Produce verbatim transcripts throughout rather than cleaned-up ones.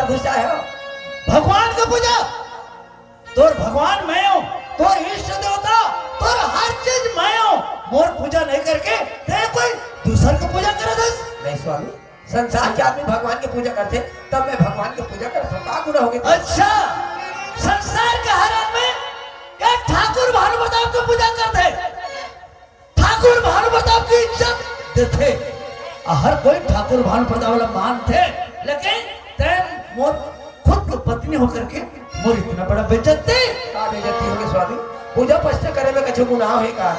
घुसा है। भगवान का पूजा, तोर भगवान मैं हूँ, तोर इष्ट देवता, तोर हर चीज मैं हूँ। मोर पूजा नहीं करके ते कोई दूसर के पूजा करत हस? नहीं स्वामी, संसार के आदमी भगवान के पूजा करथे, तब मैं भगवान के पूजा करत हूँ। का गुना हो गे? अच्छा, संसार के हर आदमी एक ठाकुर भानु प्रताप के पूजा करथे, ठाकुर भानु प्रताप के इज्जत देथे। हर कोई ठाकुर भानु प्रताप वाला मानथे, लेकिन तैं मोर खुद के पत्नी होकर के मोर इतना बड़ा बेइज्जती। का बेइज्जती होगे स्वामी? पूजा पाठ करे में कछु गुनाह हे का?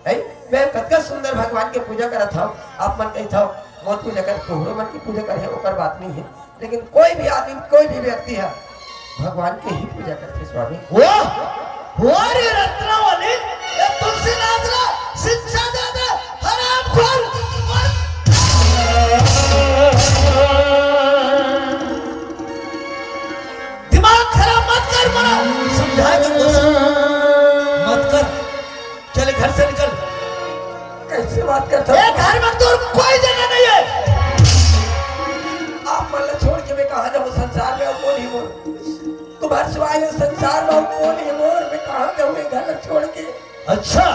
हैं? मैं कतका सुंदर भगवान के पूजा करत हव, आप मन कहित हव, मोर पूजा कर, तोहरो मन के पूजा करे, ओकर बात नहीं है, लेकिन कोई भी आदमी, कोई भी व्यक्ति है, भगवान के ही पूजा करथे स्वामी। वाह! वाह रे रत्नावली, ये तुलसीदास ला शिक्षा दे दे, हरामखोर! दिमाग खराब मत कर, मना समझाए के कोशिश मत कर। चल, घर से निकल। कैसे बात करत हव? ये घर में तोर कोई जगह नहीं है। आप मन ला छोड़ के मैं कहाँ जाऊँ? संसार में अउ कोन हे मोर? तुम्हारे सिवाय ये संसार में अउ कोन हे मोर? मैं कहाँ जाऊँ ये घर ला छोड़ के? अच्छा,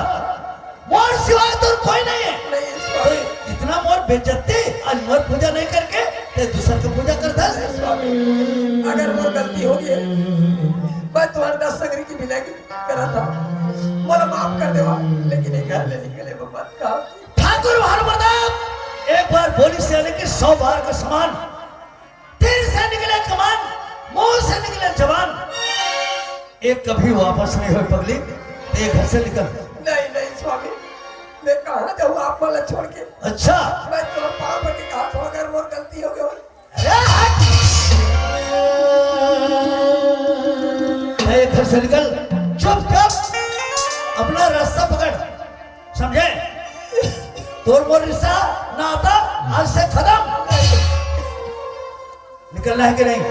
मोर सिवाय तोर कोई नहीं है। नहीं स्वामी। तो इतना मोर बेइज्जती, आज मोर पूजा नहीं करके ते दूसर के पूजा करत हस? स्वामी, अगर मोर गलती होगे, मैं तुम्हारे दस संगरी की विनय करत हव, मोला माफ कर देवा, लेकिन ये घर ले निकले वो मत का। ठाकुर भानु प्रताप, एक बार बोली सियाने की सौ बार का समान, तीर से निकले कमान, मुंह से निकले जबान, ये कभी वापस नहीं होय पगली, ते घर से निकल। नहीं, नहीं स्वामी, मैं कहाँ जाऊँ आप मन ला छोड़ के? अच्छा। मैं तोर पाँव पड़ के कहत हव, अगर मोर गलती होगे होय, अरे हट! ए, घर से निकल, चुपचाप अपना रास्ता पकड़, समझे? तोर मोर रिश्ता, नाता आज से खत्म। निकलना है कि नहीं?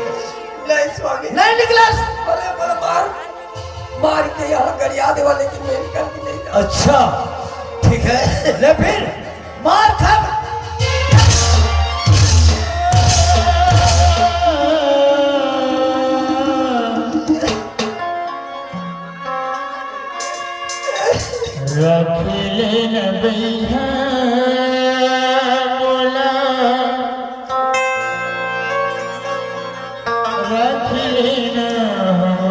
नहीं स्वामी। नहीं निकला? अरे बोला मार, मार के यहाँ गरिया देवा, लेकिन मैं निकल के नहीं जाऊँ। अच्छा, ठीक है, ले फिर। मार खा। रख ले न बइहा मोला, रख ले न हो।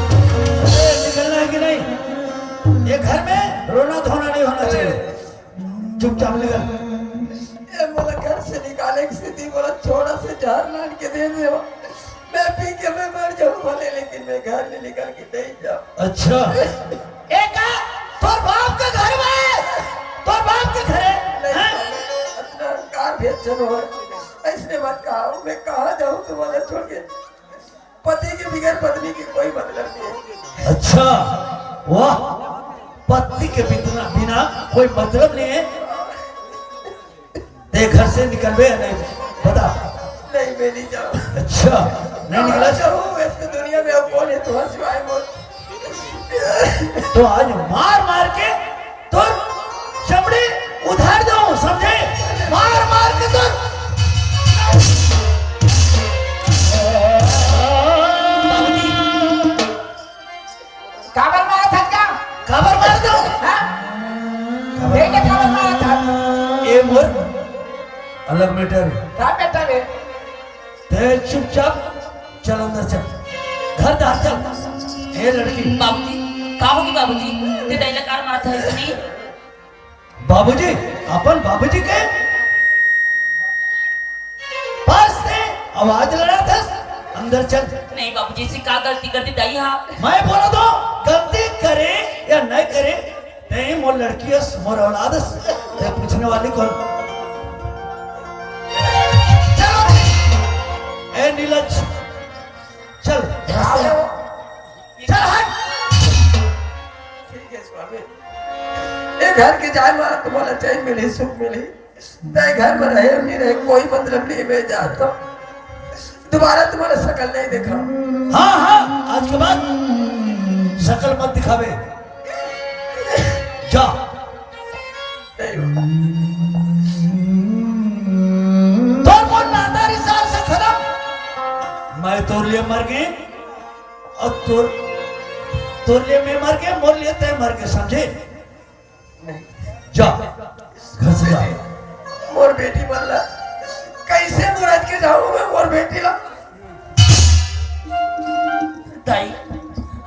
निकलना है कि नहीं? ये घर में रोना धोना नहीं होना चाहिए। चुपचाप निकल। ये मोला घर से निकाले के सेती मोला छोड़ा से जहर लान के दे देवा। मैं पी के मैं मर जाऊं भले, लेकिन मैं घर ले निकल के नहीं जाऊं। अच्छा। एका तोर बाप के घर में, तोर बाप के घर है, नहीं, हैं? अतना अहंकार भी अच्छा न होय। ऐसने मत कहा, मैं कहाँ जाऊँ तुम्हारा छोड़ के? पति के बगैर पत्नी के कोई मतलब नहीं है। अच्छा, वाह, पति के बिना, बिना कोई मतलब नहीं है। ते घर से निकलबे या नहीं, बता। नहीं, मैं नहीं जाऊँ। अच्छा, नहीं निकला? जाऊँ, ऐसे दुनिया मैं कोन हे तुंहर सिवाय मोर? तो आज मार मार के तोर चमड़ी उधार दो, समझे? मार मार के तोर काबर मारत हस का? काबर मार दो? हाँ? देख के काबर मारत हस? ये मोर अलग matter हे। का matter हे? तैं चुपचाप चल अंदर चल, घर दार चल। ए लड़की। बाबूजी, का होगे बाबूजी? तैं दाई ला काबर मारत हस अइसने? बाबूजी, अपन बाबूजी के पास से आवाज लड़ाथस, अंदर चल। नहीं बाबूजी, अइसे का गलती कर दिस दाई हा? मैं बोलत हों, गलती करे या नहीं करे, तैं मोर लड़की हस, मोर औलाद हस, तैं पूछने वाली कोन? चलो, ए नीलज, चल, रास्ते चल, हट। ठीक हे स्वामी, ए घर के जाय म तुम्हारा चैन मिली, सुख मिली। तैं घर में रहे, नहीं रहे, कोई मतलब नहीं। मैं जाता हूँ, दोबारा तुम्हारा शकल नहीं देखा। हाँ, हाँ, आज के बाद शकल मत दिखावे। जा। नहीं होता। तोर मोर नाता रिश्ता से खत्म। मैं तोर लिए मर गे अउ तोर, तोर लिए मैं मर गे, मोर लिए तैं मर गे, समझे? नहीं। जा, घर से जा। मोर बेटी मन ला कइसे मोर आज के जाहूँ मैं, मोर बेटी ला? दाई,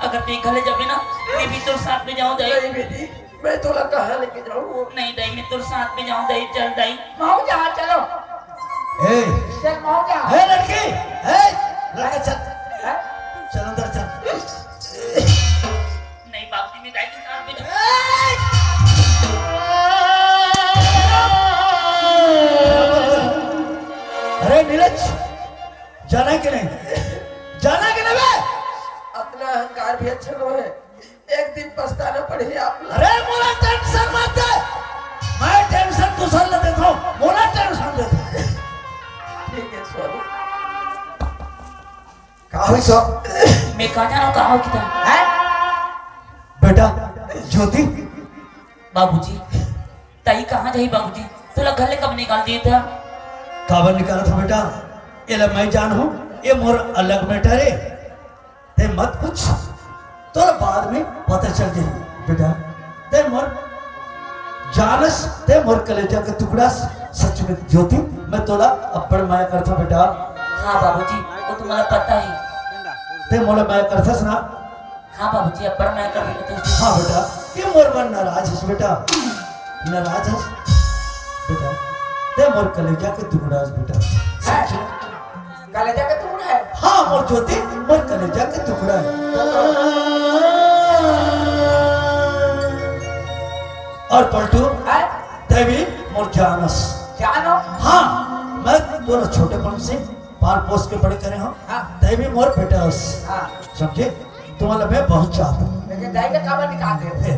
अगर तैं घले जाबे ना, मैं भी तोर साथ में जाहूँ दाई। नहीं बेटी, मैं तोला कहाँ लेके जाहूँ? नहीं दाई, मैं तोर साथ में जाहूँ दाई, चल दाई। मऊ जा, चलो। ए, चल मऊ जा। ए लड़की, ए लड़का चल। हैं? चल अंदर चल। नहीं बाबूजी, मैं दाई के साथ में जाऊँ। अरे नीलज, जाना हे कि नहीं? जाना हे कि नहीं बे? अतना अहंकार भी अच्छा नोहे। एक दिन पछताना पड़ही आप ला। अरे मोला tension मत दे, मैं tension दूसर ला देथों, मोला tension देथों। ठीक हे स्वामी। का होइस? मैं का जानों का हो किता? हैं? बेटा, ज्योति। बाबूजी, दाई कहाँ जाही बाबूजी? तोला घर ले कब निकाल दिस? काबर निकालत हों बेटा? एला मैं जानहूँ, ये मोर अलग matter हे। तैं मत पूछ, तोला बाद में पता चल जाही बेटा। तैं मोर जान हस, तैं मोर कलेजा के टुकड़ा हस। सच में ज्योति, मैं तोला अब्बड़ मया करथों बेटा। हाँ बाबूजी, वो तो मोला पता हे। तैं मोला मया करथस ना? हाँ बाबूजी, अब्बड़ मया करथों। हाँ बेटा, ये मोर मन नाराज हस बेटा, नाराज हस बेटा, तैं मोर कलेजा के टुकड़ा हस बेटा। हाँ। कलेजा के टुकड़ा हे? हाँ, मोर ज्योति, मोर कलेजा के टुकड़ा हे। अउ पलटू, हैं? तैं भी मोर जान हस। जान हों? हाँ, मैं तोला छोटेपन से पाल पोस के बड़े करे हों। हाँ। तैं भी मोर बेटा हस। हाँ। समझे? तुम्हारा मैं बहुत चाहता हूँ। लेकिन दाई ला काबर निकाल दे? फिर,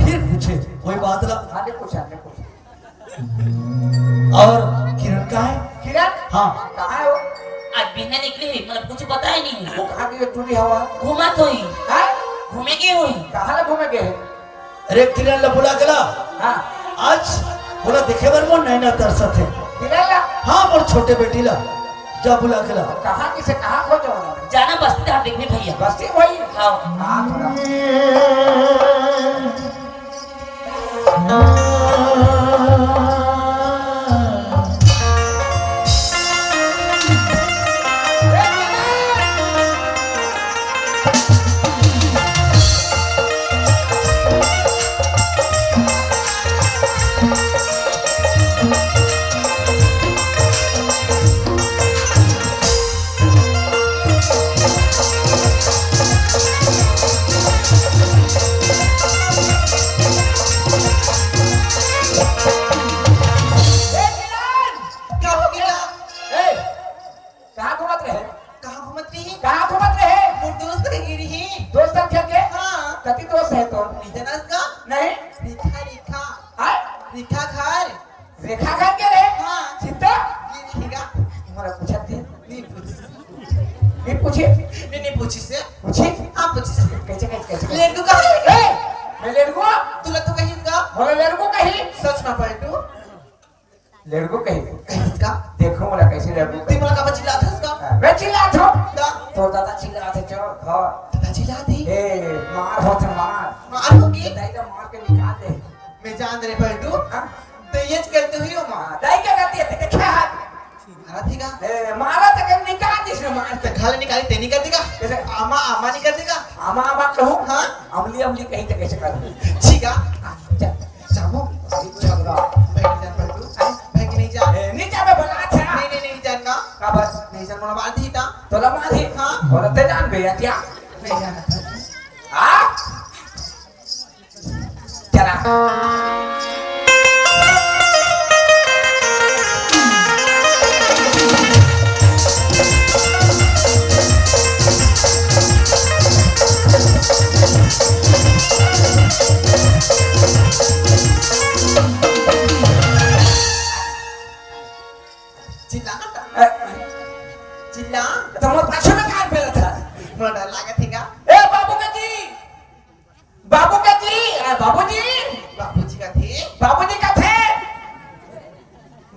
फिर पूछे, कोई बात ला। हाँ, नहीं पूछा, नहीं पूछा। अउ किरण कहाँ हे? किरण? हाँ। कहाँ हे वो? आज बिहने निकली हे, मतलब कुछ पता ही नहीं हे। वो कहाँ गे हे? टूरी हवा। घूमत होही। हाँ? घूमे गे होही। कहाँ ला घूमे गे हे? अरे किरण ला बुला के ला। हाँ। आज ओला देखे बर मोर नैना तरसत हे। किरण ला? हाँ, मोर छोटे बेटी ला। जा बुला के ला। कहाँ किसे, कहाँ खोजों? जाना बस्ती तक देखबे भैया। बस्ती भाई? हाँ। हाँ, थोड़ा। का हो गे? ए, कहाँ घूमत रहे? कहाँ घूमत रही? कहाँ घूमत रहे? मोर दोस्त के गे रही। दोस्त के घर के? हाँ। कति दोस्त हे तोर? नहीं जानस का? नहीं। रेखा, रेखा। हाँ? रेखा घर। रेखा घर के रे? हाँ। चित्ता? ये रेखा। मोला पूछत हे। नहीं पूछी। नहीं पूछी? नहीं, नहीं पूछी। लेड़गू कहे? ए, मैं लेड़गू? तुला तो कहिस का? मोला लेड़गू कही? सच में पलटू? लेड़गू कही? कहिस का? देखो मोला कैसे लेड़गू ते कही। मोला काबर चिल्लात हस का? हाँ, मैं चिल्लात हूँ। का? तोर दादा चिल्लात हे, चोर, घर। दादा चिल्लात हे? ए, मार होथे, मार। मार होगे? दाई ला मार के निकाल दे। मैं जान रे पलटू। हाँ? तो ये करते हुई हो मार। हाँ, दाई क्या करती है? ते क्या हाथ? मारा थी का? ए, मारा तो कहीं निकाल दे इसमें मार के। घाले निकाली ते नहीं कर देगा? कैसे? आमा, आमा नहीं कर देगा? आमा, आमा कहूँ? हाँ? अमली, अमली कहीं तो कैसे करूँ? ठीक है। हाँ, चल। जाबो। भाई झगड़ा। भाई नहीं जान पलटू। हाँ? भाई की नहीं जान। ए, नहीं जाबे बना था। नहीं, नहीं, नहीं जान ना। का बस? नहीं जान, मोला मार दी था। तोला मार दी? हाँ। और ते जान बे, या क्या? नहीं जान। हाँ? चला। चिल्ला। ए, चिल्ला। तो मोर पाछू में काहे पेलत हस? मोला डर लागत हे का? ए, बाबू का जी! बाबू का जी! ए, बाबूजी! बाबूजी का थे? बाबूजी का थे?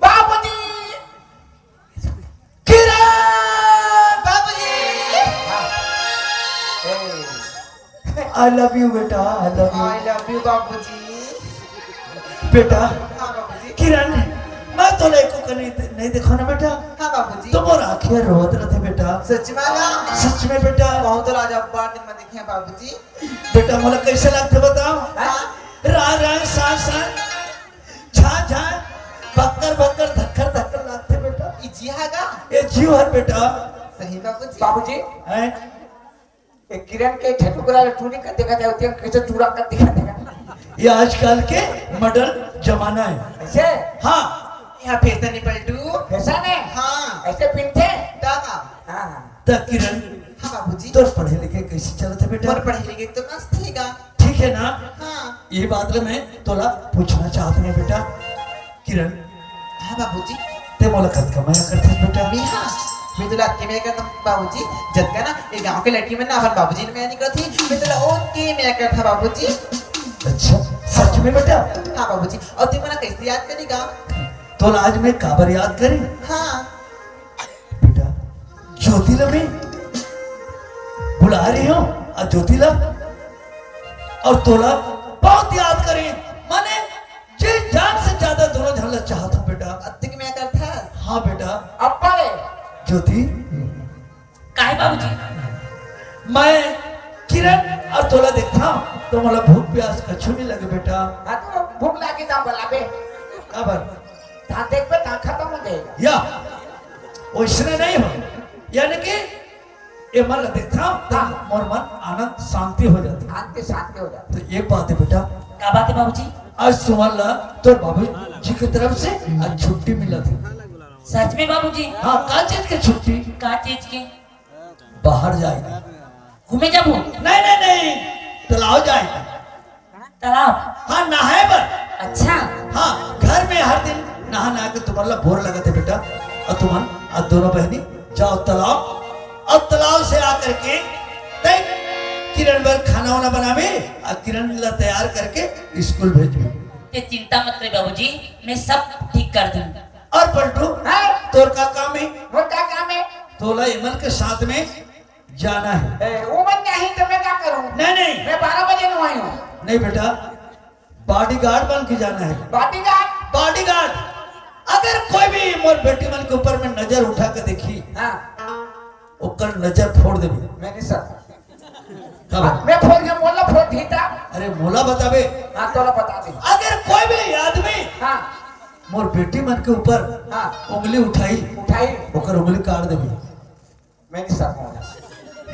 बाबूजी! किरण! बाबूजी! हाँ। ए, I love you बेटा, I love you। I love you बाबूजी। बेटा, हाँ बाबूजी। किरण, मैं तो लइको का नहीं दे-, नहीं देखो ना बेटा। हाँ बाबूजी। तो मोर आँखिया रोवत रथे बेटा। सच में ना? सच में बेटा। बहुत लाजवाब दिन में देखे हैं बाबूजी। बेटा, मोला कैसे लगथे बताओ? हाँ? रा, रा, सा, सा, झा, झा, भक्कर, भक्कर, धक्कर, धक्कर लगथे बेटा। ई जी हा का? ये जीव हर बेटा। सही बाबूजी। बाबूजी। हैं? ए किरण के ठेठुकरा ले टूरी कर देखा जाए, तें कैसे चूड़ा कर दिखा देगा। ये आजकल के मॉडर्न जमाना है। ऐसे? हाँ। यहाँ फैशन नहीं पलटू। फैशन है? हाँ। ऐसे पिनथे? ता का? हाँ, हाँ। त किरण, हाँ बाबूजी। तोर पढ़े लिखे कैसे चलत हे बेटा? मोर पढ़े लिखे तो मस्त हे गा। ठीक है ना? हाँ। ये बात ले मैं तोला पूछना चाहत हूँ बेटा। किरण। हाँ बाबूजी। ते मोला कतका मया करथस बेटा? मैं हाँ, मैं तोला अतके मया करथंव बाबूजी। जतका ना ये गांव के लड़की मन ना अपन बाबूजी ले मया नहीं करत हे, मैं तोला ओतके मया करथंव बाबूजी। अच्छा, सच में बेटा? हाँ बाबूजी। और ते मोला कैसे याद करे गा? तोला आज मैं काबर याद करें? हाँ। बेटा, ज्योति ला मैं बुला रही हूँ, और ज्योति ला और तोला बहुत याद करें, माने जी जान से ज्यादा दोनों झन ला चाहत हूँ बेटा। अतके मया करथस? हाँ बेटा। अब्बा रे। ज्योति। काहे बाबूजी? मैं किरण और तोला देखथंव तो मोला भूख प्यास कछु नहीं लगे बेटा। हाँ तो भूख लागे ता बलाबे। काबर? ता देखबे ता खत्म हो जाएगा। या, वैसने नहीं हो, यानी कि ये मन ला देखथंव, त मोर मन आनंद शांति हो जाथे। शांति, शांति हो जाथे। तो एक बात हे बेटा। का बात हे बाबूजी? आज तुमन ला तोर बाबूजी के तरफ से आज छुट्टी मिलत हे। सच में बाबूजी? हाँ, का चीज के छुट्टी? का चीज के? बाहर जाए। घूमे जाबो? नहीं, नहीं, नहीं, तालाब जाए। तालाब? हाँ, नहाए बर। अच्छा। हाँ, घर में हर दिन नहा नहा के तुमन ला बोर लगत हे बेटा, और तुमन आज दोनों बहनी जाओ तालाब, और तालाब से आकर के तय किरण बर खाना वाना बनाबे, और किरण ला तैयार करके स्कूल भेजबे। ते चिंता मत करे बाबूजी, मैं सब ठीक कर दूँ। और पलटू, हाँ? तोर का काम हे? मोर का काम हे? तोला एमन के साथ में जाना हे। ए, वो मन नहीं तो मैं का करूँ? नहीं, नहीं। मैं बारह बजे नहाई हूँ। नहीं बेटा, बॉडीगार्ड बन के जाना हे। बॉडीगार्ड? बॉडीगार्ड। अगर कोई भी मोर बेटी मन के ऊपर में नजर उठा के देखी, हाँ। ओकर नजर फोड़ देबे। मैं नहीं सर। का बात? मैं फोड़ के मोला फोड़ देता। अरे मोला बताबे। हाँ, तोला बता दे। अगर कोई भी आदमी हाँ। मोर बेटी मन के ऊपर हाँ। उंगली उठाई, उठाई। ओकर उंगली काट देबे। मैं नहीं सकूंगा।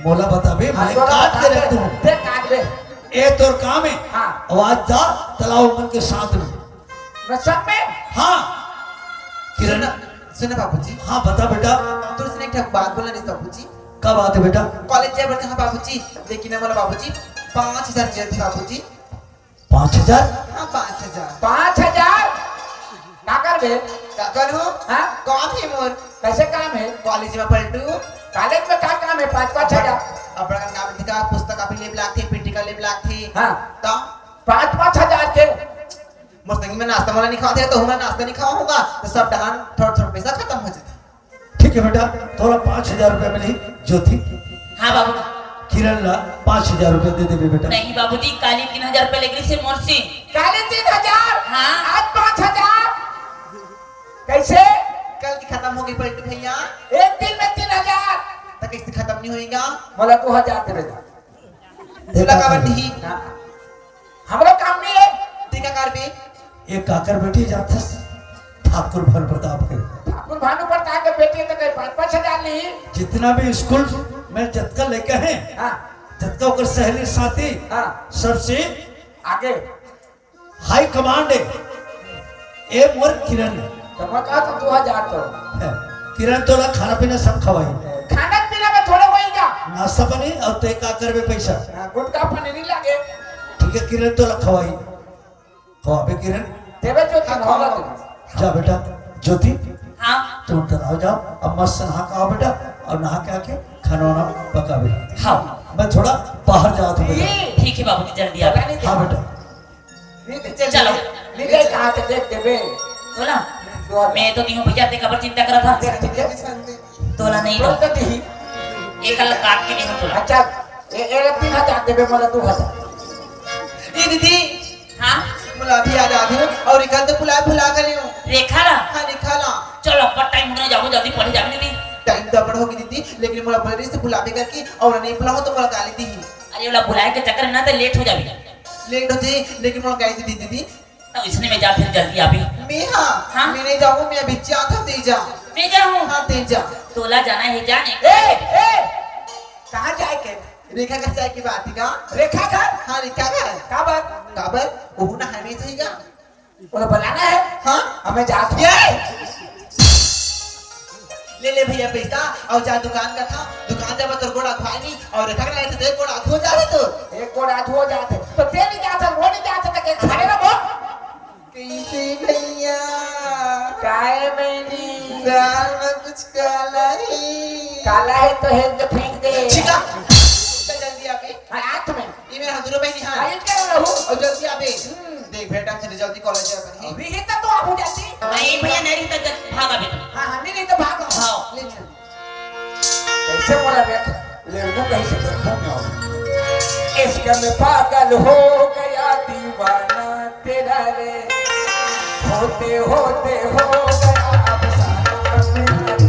मोला बताबे, हाँ, मैं तोला काट के बता रख दे। दूँ। देख, काट दे। ए तोर काम हे। हाँ। आवाज दा, तालाब मन के साथ में। मैं सब में? हाँ। किरण। सुन, सुन बाबूजी। हाँ, बता बेटा। तुझसे एक ठक बात बोलना नहीं बाबूजी। का बात हे बेटा? कॉलेज जाए बर हाँ बाबूजी, लेकिन मोला बाबूजी पाँच हजार चाहिए थे बाबूजी। पाँच हजार? हाँ, पाँच हजार। पाँच हजार? का करबे? का करूँ? हाँ? काम हे मोर। कैसे काम हे? कॉलेज में पलटू। कॉलेज में का काम हे? पाँच, पाँच हजार। अब बड़ा काम दिखा, पुस्तक कॉपी ले लागथे, पेटी का लेब लागथे। हाँ। त? पाँच पाँच हजार के। मोर संगी में नाश्ता वाला नहीं खावत हे, त हमर नाश्ता नहीं खावा होगा, त सब डहान थोड़ा थोड़ा पैसा खतम हो जाथे। ठीक है बेटा, तोला पाँच हजार रुपया मिली। ज्योति, हाँ बाबू। किरण ला पाँच हजार रुपया दे देबे बेटा। नहीं बाबूजी, काली तीन हजार रुपया लेके से मोर से। काली तीन हजार? हाँ। आज पाँच हजार? कैसे? कल की खतम हो गई पलटू भैया। एक दिन में तीन हजार। त कैसे खतम नहीं होएगा? मोला दो हजार दे बेटा। तोला काबर दिही? हाँ। हमरो काम नहीं है। तैं का करबे? एक काकर बेटी जाथस, ठाकुर भानु प्रताप के। ठाकुर भानु प्रताप के बेटी तो कहीं पाँच पाँच हजार नहीं। जितना भी स्कूल में जतका लइका हे, हाँ। जतका ओकर सहेली साथी, हाँ। सबसे आगे। हाई कमांड हे। ए मोर किरण हे। तो मैं कहा तो दो हजार तो। हे, किरण तोला खाना पीना सब खवाही। खाना पीना में थोड़े वही का। नाश्ता पानी अउ तैं का करबे पैसा। हाँ, गुटखा पानी नहीं लागे। ठीक है, किरण तोला खवाही। खवाबे किरण। देवे जो हाँ, खवाबे। जा बेटा, ज्योति। हाँ। तुम तलाव जाओ, अब मस्त नहा के आओ बेटा, अउ नहा के आके खाना वाना पकाबे। हाँ। मैं थोड़ा बाहर जात हूँ बेटा। ठीक है बाबूजी, जल्दी आओ। हाँ बेटा। नहीं तो चल, चलो। नहीं गए कहाँ के देख देबे। तोला? दो हजार। मैं तो नहीं हूँ भैया, तैं काबर चिंता करत हस। देख, ठीक है। तोला नहीं दो। तो दी। एक अलग काट के नहीं हूँ तोला। अच्छा, ए, ए, तीन हजार देबे, मोला दो हजार। ए दीदी। हाँ? मोला अभी याद आ गयो, अउ रेखा तो बुलाए भुला गलियो। रेखा ला? हाँ, रेखा ला। चलो, अब टाइम हो गया, जाओ, जल्दी पढ़े जाओ दीदी। टाइम तो बड़ होगी दीदी, लेकिन मोला बोले रही से बुलाबे करके, अउ नहीं बुलाओ तो मोला गाली दी। अरे, ओला बुलाए के चक्कर में ना तो लेट हो जाबे। लेट हो जाए, लेकिन मोला गाली दी दीदी। तो इसने में जा फिर जल्दी आबे। मैं हाँ, हाँ? मैं नहीं जाऊँ, मैं अभी जात हूँ, तैं जा। मैं जाऊँ? हाँ, तैं जा। तोला जाना है जाने। ए, ए, कहाँ जाए के? रेखा घर जाए के बात है का? रेखा घर? हाँ, रेखा घर। काबर? काबर? ओहू ना हमें सही का। ओला बुलाना है? हाँ? हमें जात हूँ। ये! ले ले भैया पैसा अउ जा दुकान का था, दुकान जाबे तोर गोड़ अखवाए नहीं, अउ रेखा के लाए थे तो एक गोड़ अखो जाबे तो। एक गोड़ अखो जाथे, तो तैं नहीं जाथे, वो नहीं जाथे, तो के खड़े रहो। कैसे भैया? काय मैंने? दाल में कुछ काला है। काला है तो हेल के फेंक दे। छिका। चल जल्दी आबे। हाँ, आँख में। इमे हदुरो बहिनी हाँ। हाँ, इनका रहू। अउ जल्दी आबे। हम्म। देख बेटा, चले जल्दी कॉलेज जाए बनी। अभी ही तो, तो आहू जल्दी। नहीं भैया, नहीं तो जल-, भागा बेटा। हाँ, हाँ, नहीं, नहीं तो भागो। हाँ। ले चल। कैसे बोला रे? लेबू कैसे देखो ना। इश्क में पागल हो गया दीवाना तेरा रे। होते होते हो गया अफसाना तेरा रे।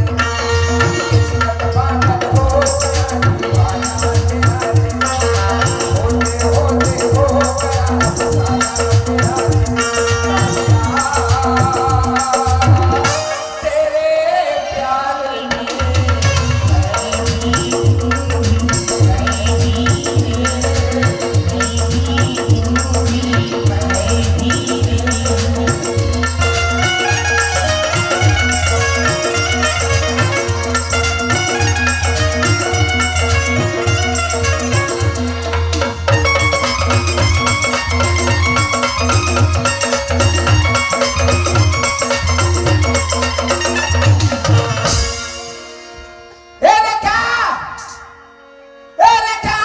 किस्मत पागल हो गया दीवाना तेरा रे। होते होते हो गया अफसाना तेरा रे। तेरे प्यार में ए रेखा! ए रेखा!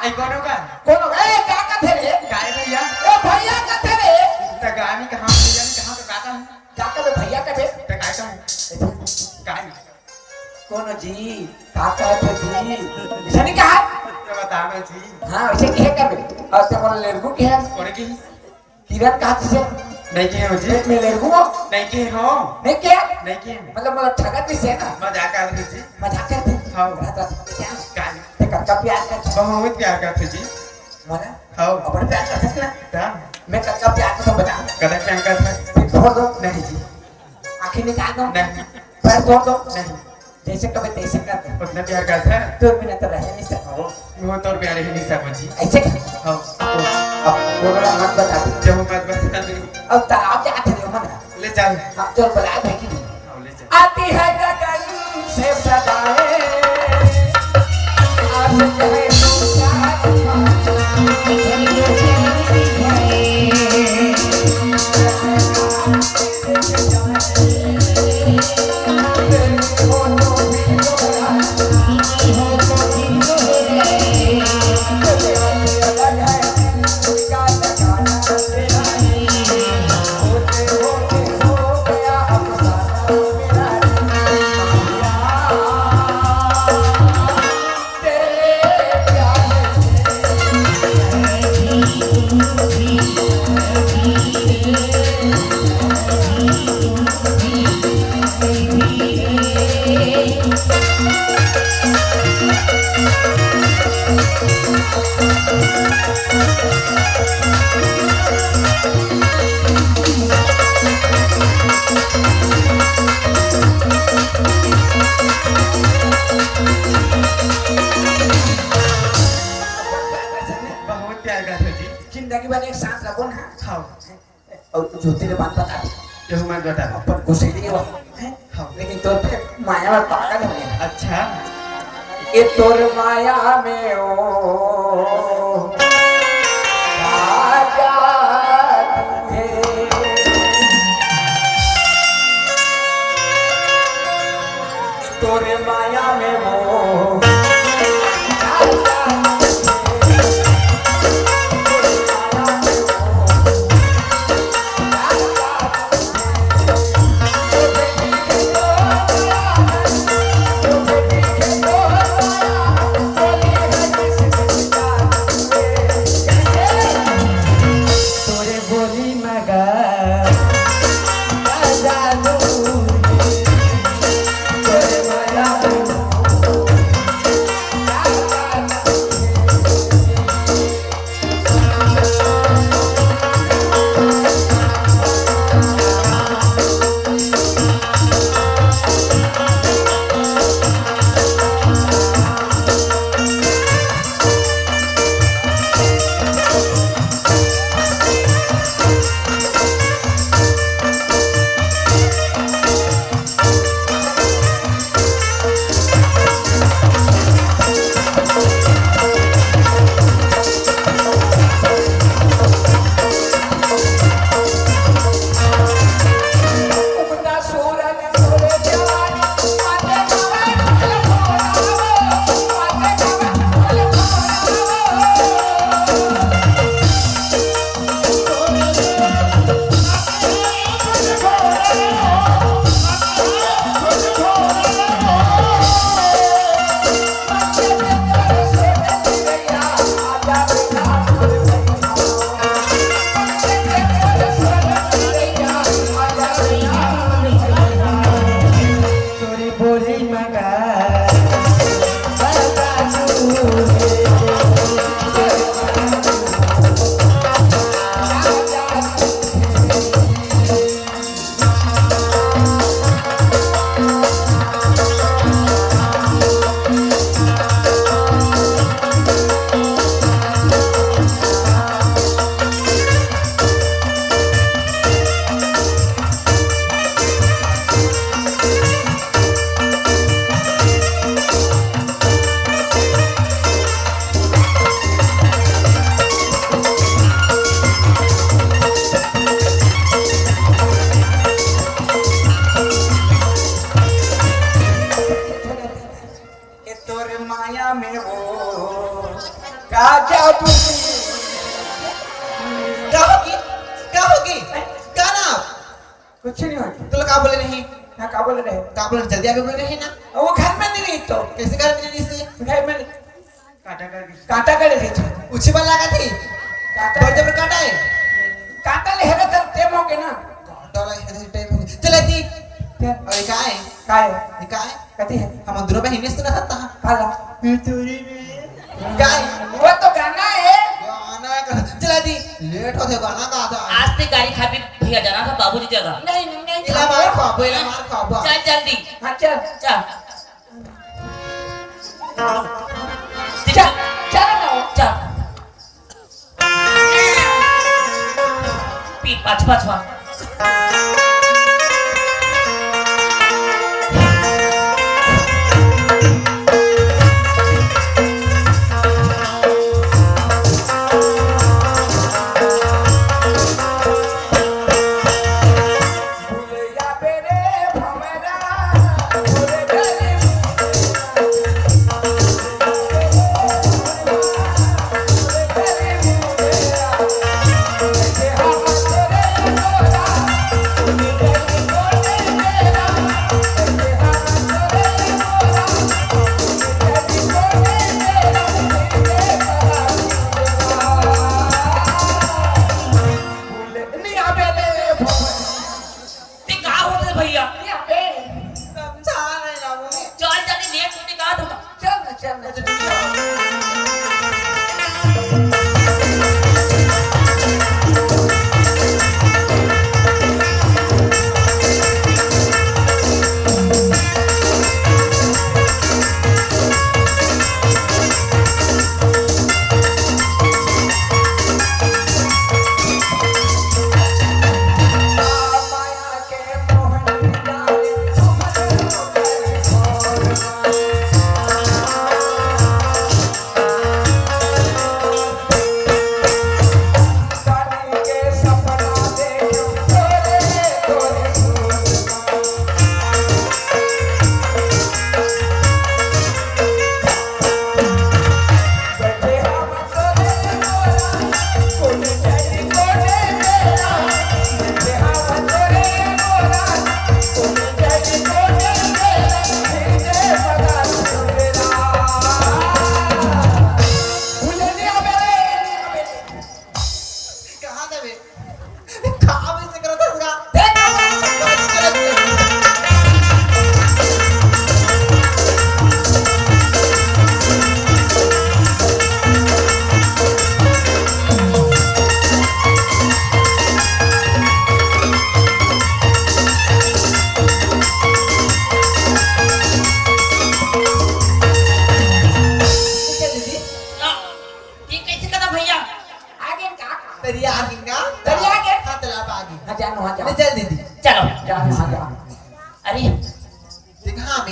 ए, कोनो का? कोनो का? ए, का कथे रे? गाय भैया। ए, भैया कथे रे? त गाय में कहाँ भैया ने कहाँ पे काका हूँ? का कबे भैया कबे? त गाय का हूँ? ऐसे। गाय। कोनो जी, का कहत हो जी? ऐसा नहीं कहा? तो बताओ ना जी। हाँ, वैसे कहे कबे। अउ ते मोला लेरगू कहे। कोने की? किरण कहा तुझे? नहीं कहे हो जी। मैं लेरगू हूँ। नहीं कहे हो। नहीं कहे? नहीं कहे। मतलब, मतलब ठगा तुझे ना? मजाक कर रहे जी। मजाक करथे? हाँ। रात रात में क्या? काय? ते कतका प्यार करथे? बहुत प्यार करथे जी। मोला? हाँ। अपन प्यार करथे ना? हाँ। मैं कतका प्यार करथे बता। कतका प्यार करथे? फिर छोड़ दो। नहीं जी। आँखें निकाल दो। नहीं। पैर छोड़ दो। नहीं। जैसे कबे तैसे कर दो। उतना प्यार करथे? तोर बिना तो रह नहीं सको। वो तोर प्यार ही नहीं सको जी। ऐसे कर। हाँ। अब, अब वो वाला मत बता दे। जो मत बता दे। अब तालाब जाके थे मन। ले चल। अब चल बुला दे कि नहीं? हाँ, ले चल। आती है गगन से सदाएं। आशिक है तू चांद। ज्योति ले बात बता दे। केहू मत बता। अपन कुछ नहीं हुआ। हैं? हाँ। लेकिन तोर पे माया में पागल हो गया। अच्छा। ये तोर माया में ओ राजा तू है। तोरे माया में वो तोरे बोली मगर ए तोर माया में वो का जादू। का होगी? का होगी? का ना? कुछ नहीं होता। तो का बोले नहीं? हाँ, का बोले रहे? का बोले, जल्दी आके बोले नहीं ना? वो घर में नहीं रही तो। कैसे घर में नहीं रही? घर में नहीं। काटा कर रही। काटा कर रही थी। उछी बार लगा थी। काटा। भाई जब काटा है। काटा ले है तो टेम हो गया ना। काटा ले है तो टेम हो गया। चले थी। क्या? अरे का है? का है? ये का है? कथी है? हम अंदरों में हिंदी सुना सकता है। काला। ये चोरी में। का है? वो तो गाना है। गाना का। चला दी। लेट होते गाना का था। आज ते गाड़ी खा भी भैया जाना था बाबू जी जगह। नहीं, नहीं, नहीं। इला मार खाबो, इला मार खाबो। चल जल्दी। हाँ, चल। चल। चल, चल ना। चल। पी, पाछ, पाछ, पाछ। ते का होत हे भैया? समझा नहीं ना वो। चल जल्दी, लेट होते का होता? चल ना, चल ना।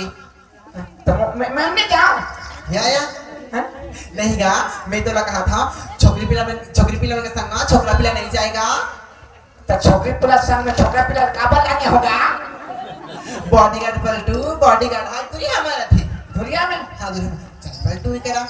तो मैं मैं नहीं जाऊं। या या हाँ? नहीं गा। मैं तो लगा था छोकरी पिला में छोकरी पिला के संग छोकरा पिला नहीं जाएगा। तो छोकरी पिला संग में छोकरा पिला काबर लागे होगा? बॉडीगार्ड पलटू बॉडीगार्ड आज तुरी हमारा थी। दुनिया में हाँ दुरी चल पलटू ही करा।